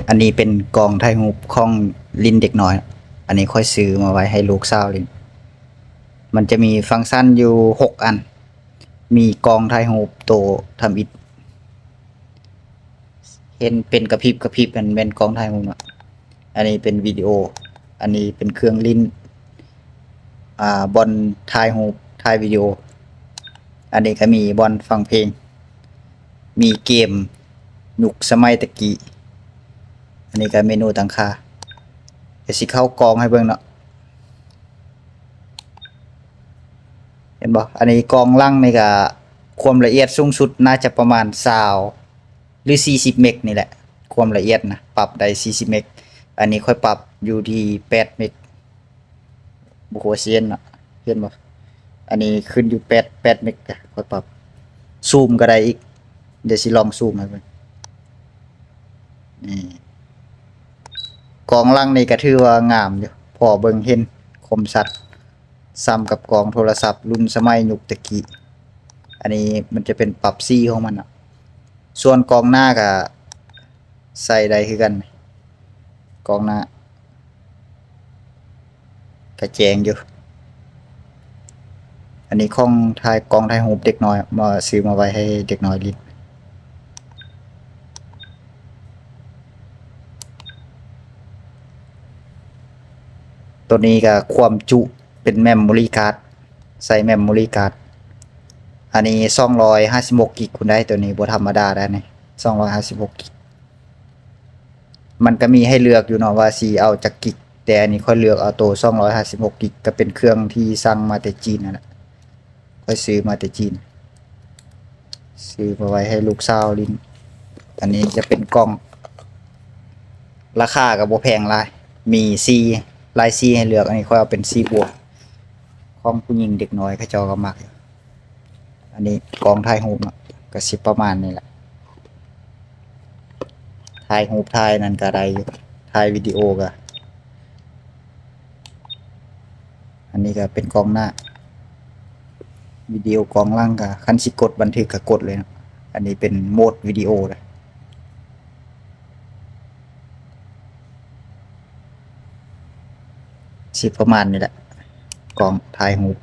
ອັນນີ້ເປັນກ້ອງຖ່າຍຮູບຂອງຫຼິ້ນເດັກນ້ອຍ. ອັນນີ້ຂ້ອຍຊື້ມາໄວ້ໃຫ້ລູກສາວຫຼິ້ນ. ມັນຈະມີຟັງຊັນຢູ່ຫົກອັນ. ມີກ້ອງຖ່າຍຮູບໂຕທຳອິດ ເຫັນເປັນກະພິບກະພິບ ນັ້ນແມ່ນກ້ອງຖ່າຍຮູບເນາະ. ອັນນີ້ເປັນວິດີໂອ. ອັນນີ້ເປັນເຄື່ອງຫຼິ້ນ ອ່າ ບ່ອນຖ່າຍຮູບ ຖ່າຍວິດີໂອ. ອັນນີ້ກະມີບ່ອນຟັງເພງ ມີເກມຍຸກສະໄໝແຕ່ກີ້. ອັນນີ້ກະເມນູຕັ້ງຄ່າ. ດຽວຊິເຂົ້າກ້ອງໃຫ້ເບິ່ງເນາະ. ເຫັນບໍ່? ອັນນີ້ກ້ອງຫຼັງນີ້ກະຄວາມລະອຽດສູງສຸດໜ້າຈະປະມານຊາວ ຫຼື ສີ່ສິບເມັກນີ້ແຫຼະ. ຄວາມລະອຽດນະ ປັບໄດ້ສີ່ສິບເມັກ. ອັນນີ້ຂ້ອຍປັບຢູ່ທີ່ແປດເມັກ. ບໍ່ຮູ້ວ່າຊິເຫັນເນາະ. ເຫັນບໍ່? ອັນນີ້ຂຶ້ນຢູ່ແປດ ແປດເມັກ. ຂ້ອຍປັບ ຊູມກະໄດ້ອີກ. ດຽວຊິລອງຊູມໃຫ້ເບິ່ງ. ນີ້ ກ້ອງຫຼັງນີ້ກະຖືວ່າງາມຢູ່ ພໍເບິ່ງເຫັນຄົມຊັດ ສ່ຳກັບກ້ອງໂທລະສັບລຸ້ນສະໄໝຍຸກແຕ່ກີ້. ອັນນີ້ມັນຈະເປັນປັບສີຂອງມັນເນາະ. ສ່ວນກ້ອງໜ້າກະໃຊ້ໄດ້ຄືກັນ. ກ້ອງໜ້າ ກະແຈ້ງຢູ່. ອັນນີ້ຂອງຖ່າຍ ກ້ອງຖ່າຍຮູບເດັກນ້ອຍ ມາ ຊື້ມາໄວ້ໃຫ້ເດັກນ້ອຍຫຼິ້ນ. ໂຕນີ້ກະຄວາມຈຸເປັນແມມໂມຣີກາດ ໃສ່ແມມໂມຣີກາດ. ອັນນີ້ສອງຮ້ອຍຫ້າສິບຫົກກິກພຸ້ນໃດ໋. ໂຕນີ້ບໍ່ທຳມະດາໄດ໋ນີ້ ສອງຮ້ອຍຫ້າສິບຫົກກິກ. ມັນກະມີໃຫ້ເລືອກຢູ່ເນາະວ່າຊິເອົາຈັກກິກ, ແຕ່ອັນນີ້ຂ້ອຍເລືອກເອົາໂຕສອງຮ້ອຍຫ້າສິບຫົກກິກ, ກະເປັນເຄື່ອງທີ່ສັ່ງມາແຕ່ຈີນນັ້ນແຫຼະ, ຂ້ອຍຊື້ມາແຕ່ຈີນ ຊື້ມາໄວ້ໃຫ້ລູກສາວຫຼິ້ນ. ອັນນີ້ຈະເປັນກ່ອງ, ລາຄາກະບໍ່ແພງຫຼາຍ, ມີສີ ຫຼາຍສີໃຫ້ເລືອກ. ອັນນີ້ຂ້ອຍເອົາເປັນສີບົວ ຂອງຜູ້ຍິງເດັກນ້ອຍເຂົາເຈົ້າກະມັກຢູ່. ອັນນີ້ກ້ອງຖ່າຍຮູບເນາະ ກະຊິປະມານນີ້ແຫຼະ, ຖ່າຍຮູບຖ່າຍນັ້ນກະໄດ້ຢູ່ ຖ່າຍວິດີໂອກະ. ອັນນີ້ກະເປັນກ້ອງໜ້າ ວິດີໂອ, ກ້ອງຫຼັງກະ ຄັນຊິກົດບັນທຶກກະກົດເລີຍເນາະ. ອັນນີ້ເປັນໂໝດວິດີໂອເດ້. ຊິປະມານນີ້ແຫຼະ ກ້ອງຖ່າຍຮູບ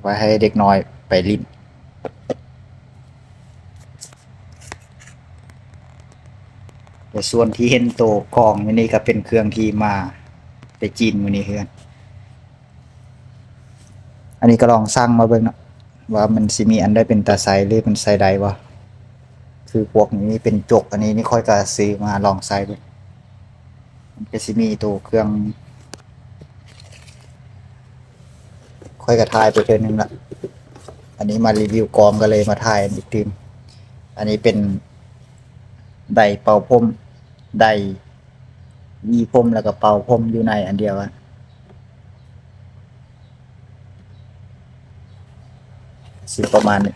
ໄວ້ໃຫ້ເດັກນ້ອຍໄປຫຼິ້ນ. ແລະ ສ່ວນທີ່ເຫັນໂຕກ້ອງຢູ່ນີ້ກະເປັນເຄື່ອງທີ່ມາແຕ່ຈີນມື້ນີ້ຄືກັນ. ອັນນີ້ກະລອງສັ່ງມາເບິ່ງເນາະ ວ່າມັນຊິມີອັນໃດເປັນຕາໃສ່ ຫຼື ມັນໃສ່ໄດ້ບໍ່. ຄືພວກນີ້ເປັນຈົກ, ອັນນີ້ນີ້ຂ້ອຍກະຊື້ມາລອງໃສ່ເບິ່ງ. ມັນກະຊິມີໂຕເຄື່ອງ, ຂ້ອຍກະຖ່າຍໄປເທື່ອໜຶ່ງລະ, ອັນນີ້ມາຣີວິວກ້ອງກະເລີຍມາຖ່າຍອັນອີກຕື່ມ. ອັນນີ້ເປັນໄດເປົ່າຜົມ, ໄດ ຫວີຜົມ ແລ້ວກະເປົ່າຜົມຢູ່ໃນອັນດຽວກັນ. ຊິປະມານນີ້